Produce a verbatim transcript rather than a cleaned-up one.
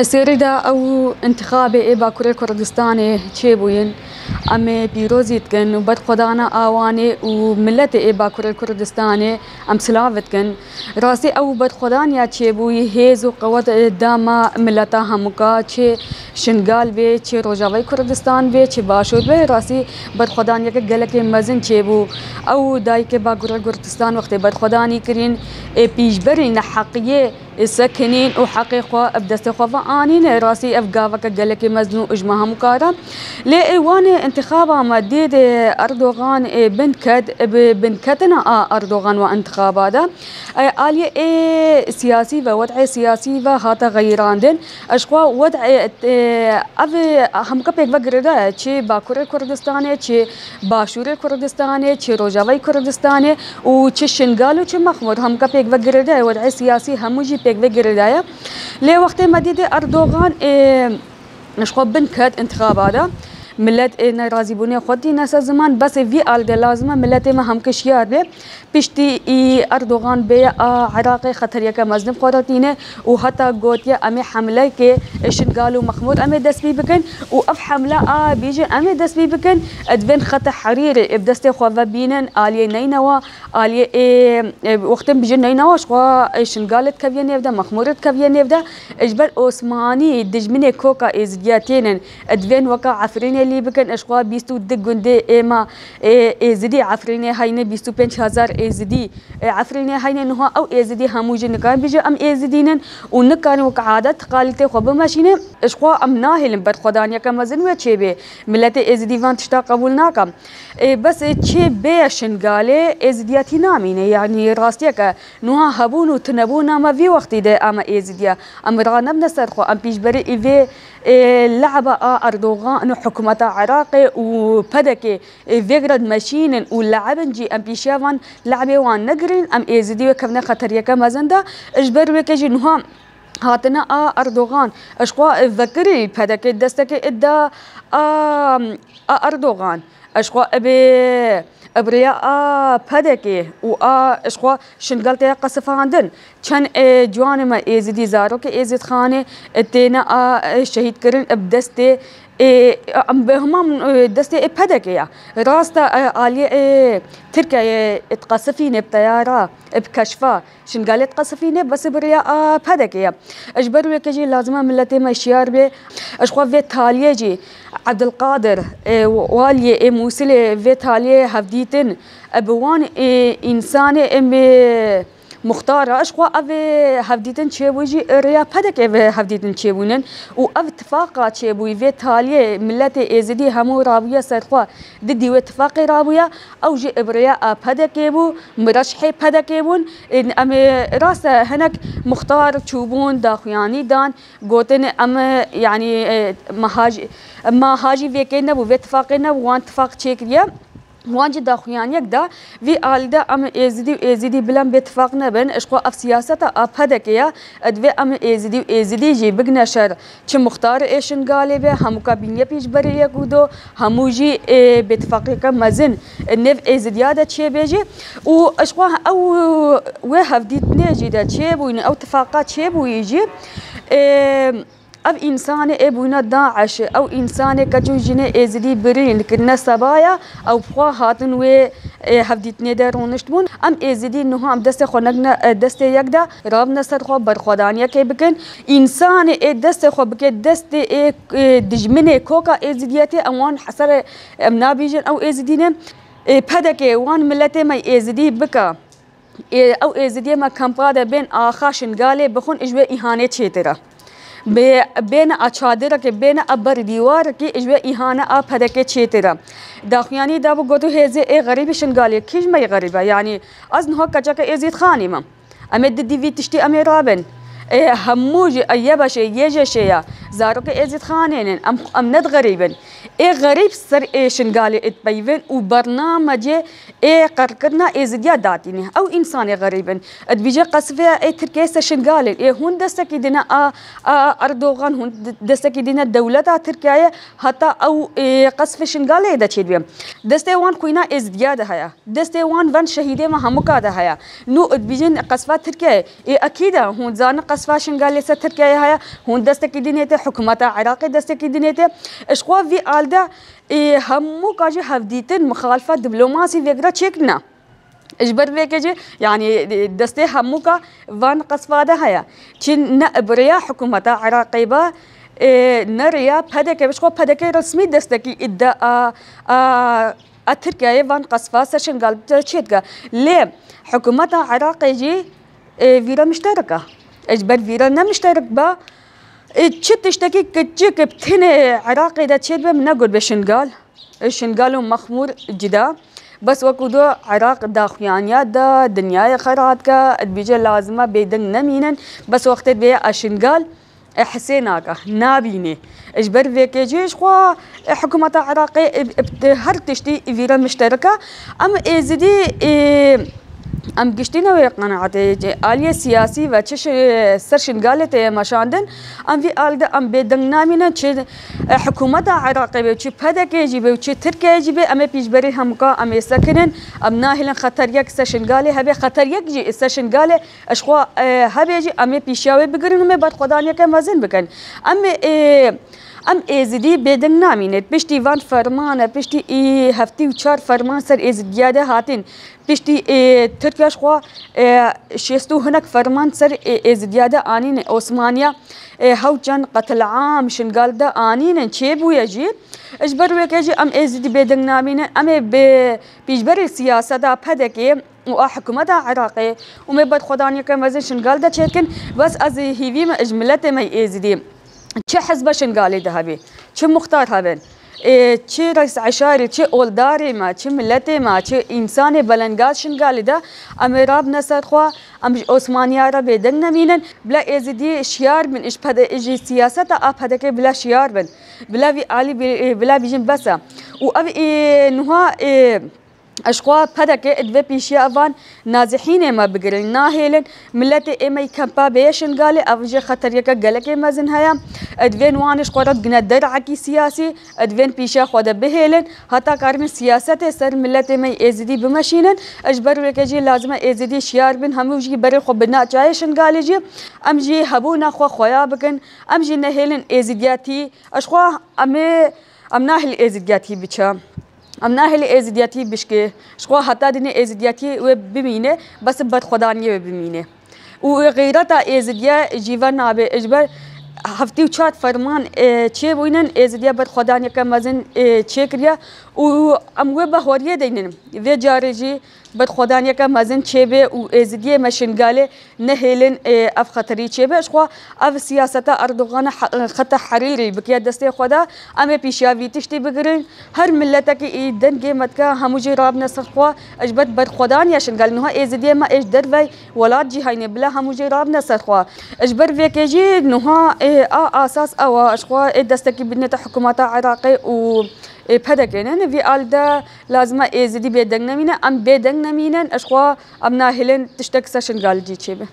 Sêrî de ew intixabê ê Bakurê Kurdistanê çêbûyin, em ê pîrozî dikin û berxwedana awanê û miletê ê Bakurê Kurdistanê em silav dikin. Rastî ew berxwedaniya çêbûyî hêz û qewet dama mileta hemûka, çi Şingal bê, çi Rojavayê Kurdistan bê, çi Başûr bê. Rastî berxwedaniyeke gelekê mezin çêbû. Ew dayikê Bakurê Kurdistan wextê berxwedanî kirîn, ê pîşberî neheqiyê sekinîn û heqê xwe bi destê xwe ve anîn. Rastî ev gaveke gelekê mezin û ji me hemû kar e. Lê ê wanê intixaba me dê de Erdogan ê bin ket, bi binketina a Erdogan wa intixaba de, e, aliyê ê siyasî ve, wed'ê siyasî ve hate xeyirandin. Ji xwe wed'ê, e, ev hemûka pêk ve girêdaye, çi Bakurê Kurdistanê, çi Başûrê Kurdistanê, çi Rojavayê Kurdistanê û çi Şingal û çi Mexmûr, hemûka pêk ve girêdaye, wed'ê siyasî hemû jî pêk ve girêdaye. Lê wextê me dîtê Erdogan ê ji xwe bin ket intixaba de, milet ê nerazîbûnê xwe tîne ser ziman, bes ê vî alî de lazim e miletê me hemûka şiyar be. Piştî î Erdogan bêye a Iraqê xeteriyeke mezin bi xwe re tîne û heta gotiye, em ê hemleyekê Şingal û Mexmûr em ê dest pê bikin û ev hemle a bîjin em ê dest pê bikin, divên Xeta Herîrê ê bi destê xwe ve bînin, aliyê Neynewa, aliyê ê, ê, wextên bîjin Neynewa, ji xwe, ê, Şingal dikeviye nêv de, Mexmûr dikeviye nêv de, ji ber Osmanî dijminê koka Êzidiya tênin, divên weka Efrînê lî bikin, ji xwe bîst û du gundê ê me, ê, Êzidî Efrînê heyne, bîst û pênc hezar Êzidî, ê, Efrînê heyne, niha ew Êzidî hemû jî nikarin bêje em Êzidî nin û nikarin wek adet teqalîtê xwe bimeşînin. Ji xwe em nahêlin berxwedaniyeke mezin wê çêbê. Miletê Êzidî van tişta qebûl nake. Ê, bes ê çê bêye Şingalê, Êzidiyatî namîne. Yanî rastiyeke niha hebûn û tunebûna me vî wextî de ame Êzidiya. Em ranebne ser xwe, em pîşberî î vê, ê, le'ba a Erdogan û hikûmeta Iraqê û pedekê, ê, vê gire dimeşînin û le'bin jî em pîşiya van le'bê wan negirin, em Êzidî wê kevne xeteriyeke mezin de. Ji ber wê ke jî niha hatine a Erdogan, ji xwe vekirî pedekê destekê da a, a Erdogan. Ji xwe ebe, ebe rêya a pedekê û a ji xwe Şingal tê qesifandin. Çend, e, ciwanê me Êzidî, zarokê Êzidxanê, e, têne a, e, şehîd kirin, e, bi destê, e, em bi hema, e, destê, e, pedekê ya. Rast e, e, aliyê, e, Tirkiyeyê, e, diqesifîne bi teyara, e, bi keşfa. Şingalê diqesifîne, bes bi rêya a pedekê ye. Ji ber wê ke jî lazim e miletê me şiyar bê. Ji xwe vê taliyê jî Ebdulqadir, e, waliyê, e, Mûsilê vê taliyê hevdîtin, e, bi wan, e, însanê, em, e, muxtara. Ji xwe ev, e, hevdîtin çêbû jî, e, rêya pedekê ve hevdîtin çêbûnin û ev tifaqa çêbûyî vê taliyê miletê Êzidî hemû rabûye ser xwe. Didî wê tifaqê rabûye, ew jî bi rêya a pedekê bû, mireşhê pedekê bûn. Em ê rast e, hinek muxtar çûbûn, daxuyanî dan, gotin em, yanî, e, me ha jî, me ha jî vê kê nebû, vê tifaqê nebû, wan tifaq çêkiriye. Wan jî daxuyaniyek da, vî alî de em Êzidî û Êzidî bila em bê tifaq nebin, ji xwe ev siyaseta a pedekê ye, divê em Êzidî û Êzidî jî bigine şer. Çi muxtar ê Şingalê be, hemûka bîniye pîşberî yek û do, hemû jî, ê, bêtifaqiyeke mezin, ê, nêv Êzidiya de çêbêje û ji xwe ew wê hevdîtinê jî de çêbûyî, ew tifaqa çêbûyî jî, ê, ev însanê ê bûyîne DAIŞ, ew însanê keç û jinê Êzidî birîn, kirine sebaya, ew bi xwe hatin wê, ê, hevdîtinê de rûniştibûn. Em Êzidî niha em destê xwe nekine, e, destê yek de, rabine ser xwe, berxwedaniyekê bikin. Însanê ê destê xwe bike destê ê, ê dijminê koka Êzidiyetê, em wan heserê, em nabîjin ew Êzidî ne. Ê pedekê wan miletê me Êzidî bike. Ê, ew Êzidiyê me kampa de bên axa Şingalê bixwin, ji wê îhanê çêtir e. Bê-, bêne a çadirekê, bêne a ber dîwarekî, ji wê îhane a pedekê çêtir e. Daxuyanî dabû, gotu hêzê ê xerîbî Şingalê, kî ji me yê xerîb e? Yanî ez niha keçeke Êzîdxanî me. Em ê di dî vî tiştî em ê rabin. Ê, hemû jî, ê, Y B Ş'ê, Y J Ş'ê ya, Zarokê Êzîdxanê ne, em, em ne xerîb in. Ê xerîb ser ê Şingalê dipeyvin û bernamecê ê qirkirina Êzidiya datîne. Ew însanê xerîb in. Dibêje qesfeya ê Tirkiyeyê ser Şingalê. Ê hûn destekî dine a, a Erdogan, hûn d-, destekî dine dewleta Tirkiyeyê, heta ew, ê, qesfê Şingalê de çêdibe. Destê wan xwîna Êzidiya de heye. Destê wan van şehîdê me hemûka de heye. Nû dibêjin qesfa Tirkiyeyê. Ê ekîd e, hûn zanin qesfa Şingalê ser Tirkiyeyê heye, hûn destekî dinê tê, hikûmeta Iraqê destekî dinê tê. Ji xwe vî alde, ê, hemûka jî hevdîtin, mixalifa diplomasî vêgira çêkirine. Ji ber vê yekê jî, yanî, destê hemûka van qesfa de heye. Çi ne bi rêya hikûmeta Iraqê be, ê, ne rêya P D K be. Ji xwe P D K resmî destekî îddia a, a, a Tirkiyeyê van qesfa ser Şingal çêdike. Lê hikûmeta Iraqê jî, ê, vîra mişterek e. Ji ber vîra ne mişterek be, ê, çi tiştekî kiçik bi tenê Iraqê de çêdibe, min negot be Şingal. Ê, Şingal û Mexmûr cida. Bes wekî do Iraq daxuyaniya da, dinyayê xera dike, dibêje lazim e bêdeng nemînin. Bes wextê dibêje a Şingal, e, hisê nake, nabînê. Ji ber vê yekê jî ji xwe, e, hikûmeta Iraqê, e, e, her tiştî vîra mişterek e. Em Êzidî, e, em giştî ne wê qenaetê, aliyê siyasî ve çi şi-, ser Şingalê tê meşandin, em vî alî de em bêdeng namînin, çi, e, hikûmeta Iraqê be, çi P D K jî be, çi Tirkiye jî be, em ê pîşberî hemûka em ê sekinin, em nahêlin xeteriyek ser Şingalê hebe, xeteriyek jî ser Şingalê Ji xwe, e, hebe jî em ê pîşiya wê bigirin, em ê berxwedaniyeke mezin bikin. Em ê, e, em Êzidî bêdeng namîne. Piştî van fermane, piştî î heftê û çar ferman ser Êzidiya de hatin. Piştî, e, Tirkiye ji xwe, e, şêst û hinek ferman ser, e, Êzidiya de anîne. Osmaniya, e, hewt çend qetil am Şingal de anîne, çêbûye jî. Ji ber wê yekê jî em Êzidî bêdeng namîne. Em ê bi pîşberî siyaseta P D K û a hikûmeta Iraqê û me berxwedaniyeke mezin Şingal de çêdikin. Bes ez hîvî me ji miletê me Êzidî. Çi hizbe Şingalê de hebî, çi muxtar hebin, ê, çi reis eşarî, çi oldarê me, çi miletê me, çi însanê belengaz Şingalê de, em ê rabine ser xwe, em ji Osmaniya re bêdeng nemînin. Bila Êzidî şiyar bin, ji P D, ji siyaseta a P D K bila şiyar bin. Bila vî alî bê-, ê, bila bêjin bes e. Û ev, ê, nuha, ê, Ji xwe P D K di vê pîşiya van nazihînê me bigirin, nahêlin miletê ê me yî kempa bêye Şingalê, ev jî xeteriyeke gelekê mezin heye. Divên wan ji xwe re bigine derekî siyasî, divên pîşiya xwe de bihêlin, heta karibin siyasetê ser miletê me yî Êzidî bimeşînin. Ji ber wê yekê jî lazim e Êzidî şiyar bin, hemû jî berê xwe bidine çayê Şingalê jî. Em jî hebûna xwe xweya bikin, em jî nehêlin Êzidiyatî. Ji xwe em ê, em nahêlin Êzidiyatî biçe. Em nahêlin êzidiyetî bişkê. Ji xwe heta dinê êzidiyetî wê bimîne, bes bi berxwedaniyê wê bimîne. Û xeyreta êzidiye jî ve nabe. Ji ber heftê û çar ferman, e, çêbûyînin, êzidiye berxwedaniyeke mezin, e, çêkiriye û em wê bahweriyê deynin. Vê carê jî berxwedaniyeke mezin çêbe û êzidiyê me Şingalê nehêlin, ê, ev xeterî çêbe. Ji xwe ev siyaseta Erdogan he-, xeta herîrî bikiye destê xwe de. Em ê pîşiya vî tiştî bigirin. Her miletekî î dengê me dike, hemû jî rabine ser xwe. Ji ber berxwedaniya Şingalê. Niha êzidiyê me ê ji dervey welat jî heyne. Bila hemû jî rabine ser xwe. Ji ber vê yekê jî niha, ê, a asas ew e. Ji xwe ê destekî bidinete hikûmeta Iraqê û, ê, P D K ne. Vî alî de lazim e êzidî bêdeng nemîne. Em bêdeng nemînin. Ji xwe Em nahêlin tiştek ser Şingalê jî çêbe.